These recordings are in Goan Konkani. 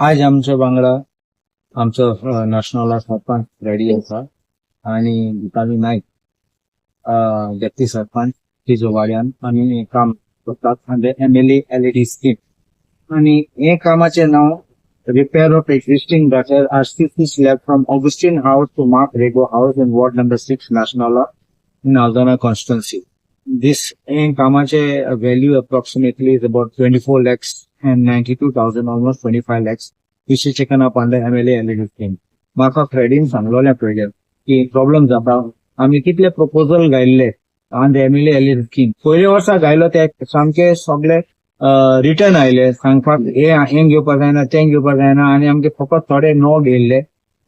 आज आमच्या वांगडा आमचो नाशनॉला सरपंच रेडी आसा आणि गीताली नाईक, डेप्टी सरपंच तिजो वाड्यान आमी काम करतात under MLA LAD scheme. आणि हे कामाचें नांव repair of existing gutter RCC slab from Augustine House to Mark Rego House in Ward number 6, Nationala, in Aldona constituency. This हे कामाचे value approximately is about 24 lakhs and 92,000, almost 25 lakhs, which is taken up under MLA LAD scheme. म्हाका फ्रेडीन सांगलोलें पयलें की प्रॉब्लम जाता. आमी कितले proposal घायल्ले on the MLA LAD scheme. पयले वर्सा घायलो ते सामके सगळे रिटर्न आयले सांगपाक, हे हें घेवपाक जायना, तें घेवपाक जायना. आनी आमके फकत थोडे णव घेयल्ले.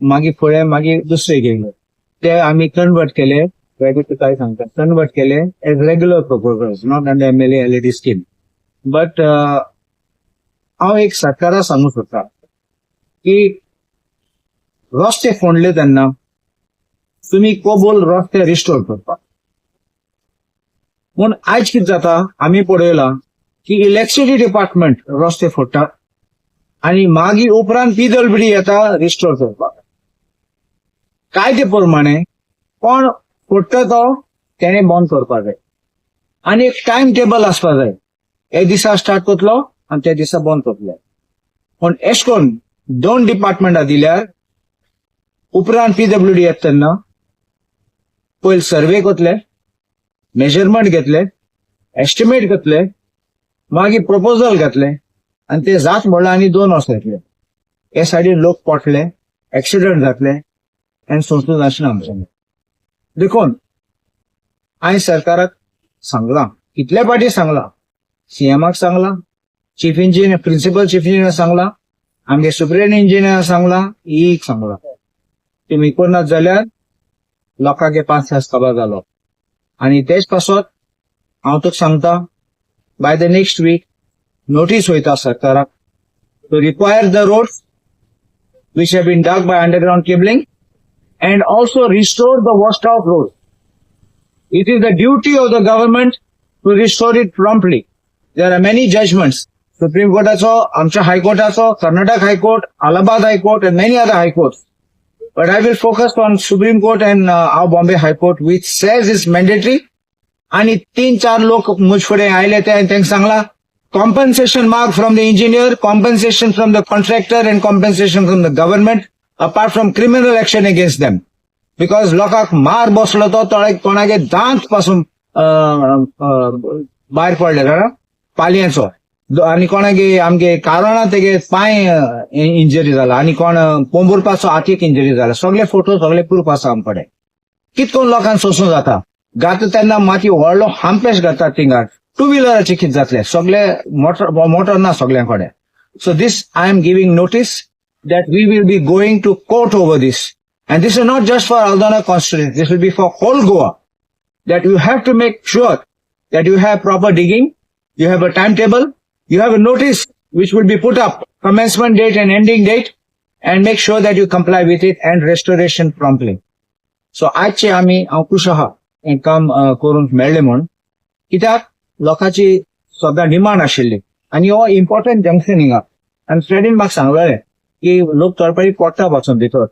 मागीर फुडें मागीर दुसरे घेयले, ते आमी कन्वर्ट केले. फ्रेडी तुका सांगता, कन्वर्ट केले as regular proposals, not under MLA LAD scheme. But हांव एक सरकारा सांगू सोदता की रस्ते फोडले तेन्ना तुमी कबूल रस्ते रिस्टोर करपाक. पूण आयज कितें जाता, आमी पळयलां की इलेक्ट्रिसिटी डिपार्टमेंट रस्ते फोडटा आनी मागीर उपरांत पीडब्ल्यूडी येता रिस्टोर करपाक. कायदे प्रमाणे कोण फोडटा तो तेणे बंद करपाक जाय आनी एक टायम टेबल आसपा जाय. हे दिसा स्टार्ट करतलो आनी त्या दिसा बंद करतलो. पूण एश कोन दोन डिपार्टमेंटां दिल्यार उपरांत पीडब्ल्यूडी येता तेन्ना पयलीं सर्वे करतले, मेजरमेंट घेतले, एस्टिमेट घेतले, मागीर प्रपोजल घातले आनी ते जात म्हणल्यार आनी 2 वर्सां येतले. हे सायडीन लोक पडले, एक्सिडंट जातले आनी सोंसूं नासना आमच्यानी. देखून हांवें सरकाराक सांगलां, कितले फावटी सांगलां, सीएमाक सांगलां, chief engineer, principal chief engineer सांगलां, आमगे सुप्रिंटेंडिंग इंजिनियर सांगलां, एक सांगलां, तुमी करनात जाल्यार लोकांक 5 तास काबार जालो. आनी तेच पासत हांव तुका सांगता, by the next week notice वयता सरकाराक to require the roads which have been dug by underground cabling and also restore the washed out roads. It is the duty of the government to restore it promptly. There are many judgments. Supreme Court आसो, आमच्या हायकोर्ट आसो, Karnataka High Court, Allahabad High Court and many other high courts. But I will focus on Supreme Court and our Bombay High Court, which says it's mandatory. आणि तीन चार लोक मुज फुडें आयले ते तांकां सांगला, compensation माग from the engineer, compensation from the contractor and compensation from the government, apart from criminal action against them, because लोकांक मार बसलो तो तोळ्याक, कोणागे दांत पासून अं, अं, भायर पडले जाणा पालयेचो आनी कोणागे आमगे कारणा तेगे पांय इंजरी जाला आनी कोण पोंबुरपाचो हातीक इंजरी जाला. सगळे फोटो, सगळे प्रूफ आसा आमकडे. कित करून लोकांक सोसूं जाता? घाता तेन्ना माती व्हडलो हांपेस घाता थिंगा. टू व्हिलराचे कितें जातले? सगळे मोटर मोटर ना सगळ्यां कडेन. So this I am giving notice that we will be going to court over this. And this is not just for Aldona constituency, this will be for whole Goa. That you have to make sure that you have proper digging, you have a timetable, you have a notice which will be put up, commencement date and ending date, and make sure that you comply with it and restoration promptly. So आजचे आमी, हांव खुश आहा हें काम करूंक मेळ्ळें म्हूण, कित्याक लोकांची सदां डिमांड आशिल्ली आनी हो इम्पॉर्टंट जंक्शन हिंगा. आनी फ्रेडीन म्हाका सांगलेलें की लोक चडपाची पडटा पासून भितर.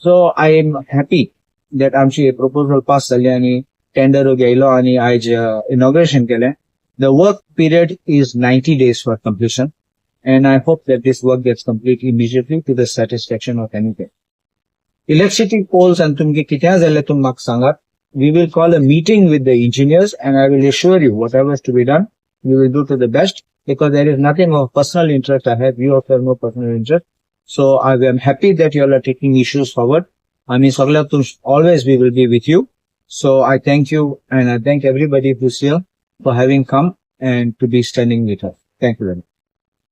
So I am happy that आमची प्रपोजल पास जाली आनी टेंडर घेयलो आनी आयज इनॉग्रेशन केलें. The work period is 90 days for completion and I hope that this work gets complete immediately to the satisfaction of anything. Electricity poles and तुमगे कितें जाल्यार तुमी म्हाका सांगात. We will call a meeting with the engineers and I will assure you whatever is to be done, we will do to the best, because there is nothing of personal interest I have. You also have no personal interest. So I am happy that you all are taking issues forward. आमी सगळ्या always we will be with you. So I thank you and I thank everybody who's here for having come and to be standing with us. Thank you very much.